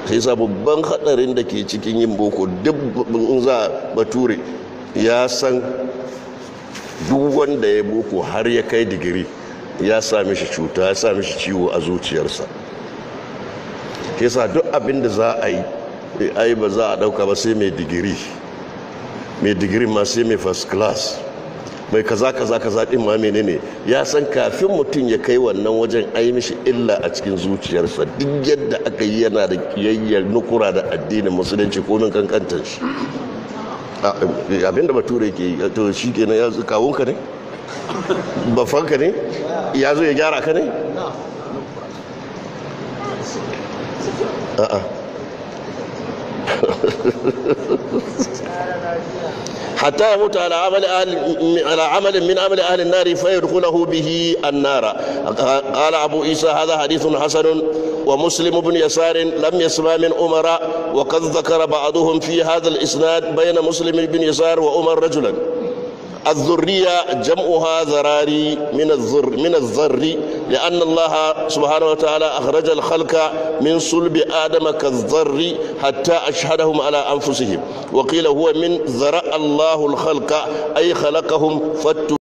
Sai sa babban hadarin da ke cikin yin boko, duk in za bature ya san duk wanda ya boko har ya kai digiri, ya sa mishi cuta, ya sa mishi ciwo a zuciyarsa. Yasa duk abin da za a yi, ai ba za a dauka ba sai mai digiri, mai digiri ma sai mai first class, mai kaza kaza kaza din ma menene. Ya san kafin mutum ya kai wannan wajen, ai mishi illa a cikin zuciyarsa. Duk yadda aka yi, yana da kiyayyar nukura da addinin Musulunci, ko min kankantar shi. Abinda bature ke yi, to shi kenan, ya kawunka ne, bafanka ne, ya zo ya gyara ka ne? A'a. حتى يموت على عمل أهل، على عمل من عمل أهل النار فيدخله به النار. قال أبو عيسى: هذا حديث حسن، ومسلم بن يسار لم يسمع من عمر، وقد ذكر بعضهم في هذا الإسناد بين مسلم بن يسار وعمر رجلا. الذرية جمعها ذراري، من الذر، من الذر، لأن الله سبحانه وتعالى أخرج الخلق من صلب آدم كالذر حتى أشهدهم على أنفسهم. وقيل هو من ذرأ الله الخلق، أي خلقهم.